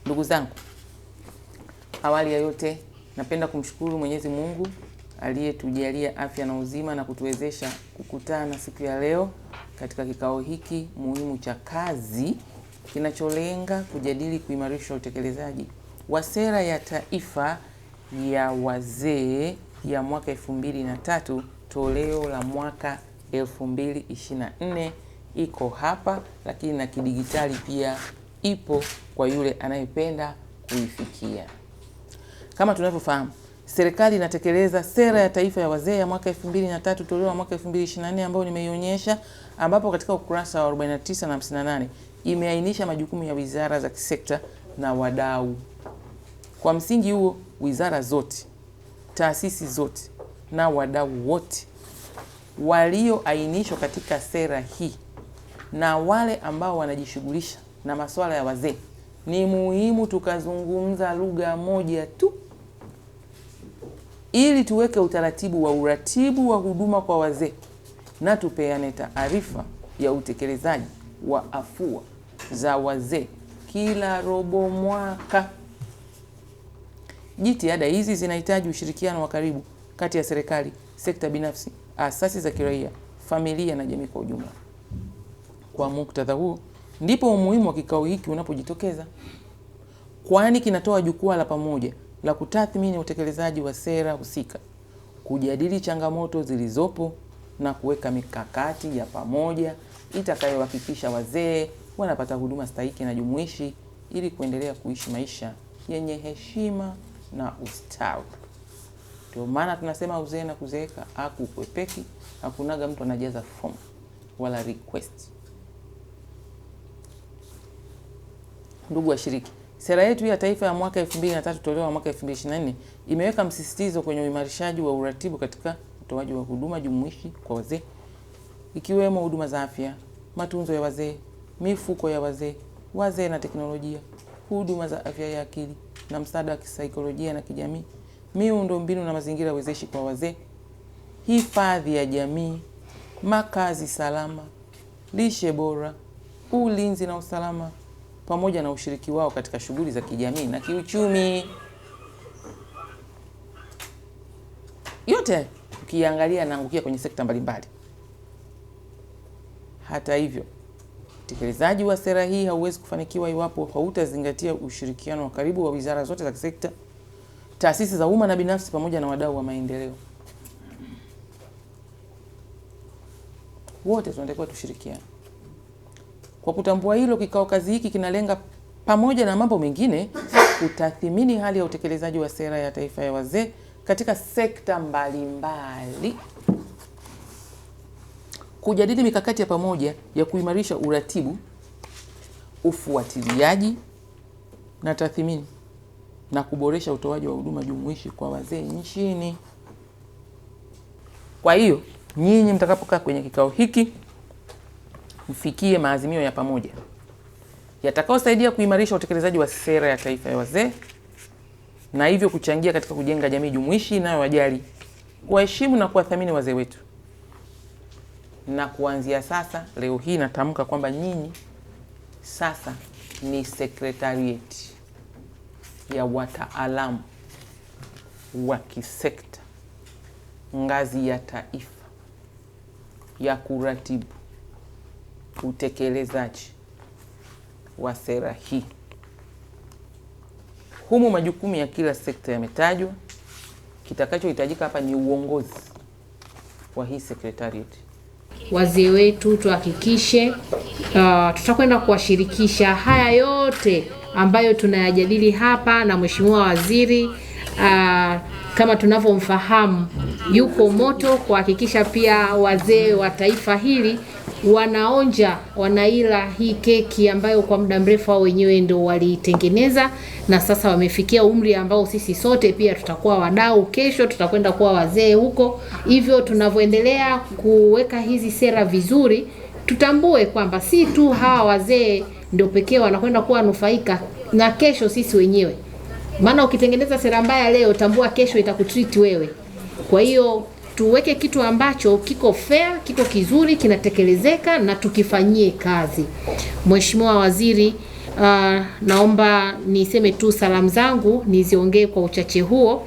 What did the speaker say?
Ndugu zangu, awali ya yote napenda kumshukuru Mwenyezi Mungu aliyetujalia afya na uzima na kutuwezesha kukutana siku ya leo katika kikao hiki muhimu cha kazi kinacholenga kujadili kuimarisha utekelezaji wa Sera ya Taifa ya Wazee ya mwaka 2003 toleo la mwaka 2024. Iko hapa, lakini na kidigitali pia ipo kwa yule anayependa kuifikia. Kama tunavyofahamu, serikali inatekeleza Sera ya Taifa ya Wazee ya mwaka 2003 toleo la mwaka 2024 ambayo nimeionyesha, ambapo katika ukurasa wa 49 na 58 imeainisha majukumu ya wizara za kisekta na wadau. Kwa msingi huo, wizara zote, taasisi zote na wadau wote walioainishwa katika sera hii na wale ambao wanajishughulisha na masuala ya wazee, ni muhimu tukazungumza lugha moja tu ili tuweke utaratibu wa uratibu wa huduma kwa wazee na tupeane taarifa ya utekelezaji wa afua za wazee kila robo mwaka. Jitihada hizi zinahitaji ushirikiano wa karibu kati ya serikali, sekta binafsi, asasi za kiraia, familia na jamii kwa ujumla. Kwa muktadha huo, ndipo umuhimu wa kikao hiki unapojitokeza, kwani kinatoa jukwaa la pamoja la kutathmini utekelezaji wa sera husika, kujadili changamoto zilizopo na kuweka mikakati ya pamoja itakayohakikisha wazee wanapata huduma stahiki na jumuishi ili kuendelea kuishi maisha yenye heshima na ustawi. Ndio maana tunasema uzee na kuzeeka hakukwepeki, hakunaga mtu anajaza form wala request. Ndugu washiriki, sera yetu ya taifa ya mwaka 2003 toleo la mwaka 2024 imeweka msisitizo kwenye uimarishaji wa uratibu katika utoaji wa huduma jumuishi kwa wazee, ikiwemo huduma za afya, matunzo ya wazee, mifuko ya wazee, wazee na teknolojia, huduma za afya ya akili na msaada wa kisaikolojia na kijamii, miundombinu na mazingira wezeshi kwa wazee, hifadhi ya jamii, makazi salama, lishe bora, ulinzi na usalama, pamoja na ushiriki wao katika shughuli za kijamii na kiuchumi. Yote ukiangalia naangukia kwenye sekta mbalimbali. Hata hivyo, utekelezaji wa sera hii hauwezi kufanikiwa iwapo hautazingatia ushirikiano wa karibu wa wizara zote za kisekta, taasisi za umma na binafsi, pamoja na wadau wa maendeleo. Wote tunatakiwa tushirikiane. Kwa kutambua hilo, kikao kazi hiki kinalenga pamoja na mambo mengine kutathmini hali ya utekelezaji wa Sera ya Taifa ya Wazee katika sekta mbalimbali, kujadili mikakati ya pamoja ya kuimarisha uratibu, ufuatiliaji na tathmini na kuboresha utoaji wa huduma jumuishi kwa wazee nchini. Kwa hiyo, nyinyi mtakapokaa kwenye kikao hiki mfikie maazimio ya pamoja yatakayosaidia kuimarisha utekelezaji wa Sera ya Taifa ya Wazee na hivyo kuchangia katika kujenga jamii jumuishi inayowajali, kuwaheshimu na kuwathamini wazee wetu. Na kuanzia sasa, leo hii natamka kwamba nyinyi sasa ni sekretarieti ya wataalamu wa kisekta ngazi ya taifa ya kuratibu utekelezaji wa sera hii. Humu majukumu ya kila sekta yametajwa. Kitakachohitajika hapa ni uongozi wa hii secretariat. Wazee wetu tuhakikishe tutakwenda kuwashirikisha haya yote ambayo tunayajadili hapa, na Mheshimiwa Waziri kama tunavyomfahamu yuko moto kuhakikisha pia wazee wa taifa hili wanaonja, wanaila hii keki ambayo kwa muda mrefu wao wenyewe ndio waliitengeneza, na sasa wamefikia umri ambao sisi sote pia tutakuwa wadau. Kesho tutakwenda kuwa wazee huko. Hivyo tunavyoendelea kuweka hizi sera vizuri, tutambue kwamba si tu hawa wazee ndio pekee wanakwenda kuwa nufaika, na kesho sisi wenyewe. Maana ukitengeneza sera mbaya leo, tambua kesho itakutreat wewe. Kwa hiyo tuweke kitu ambacho kiko fair, kiko kizuri, kinatekelezeka na tukifanyie kazi. Mheshimiwa Waziri, Naomba niseme tu salamu zangu niziongee kwa uchache huo.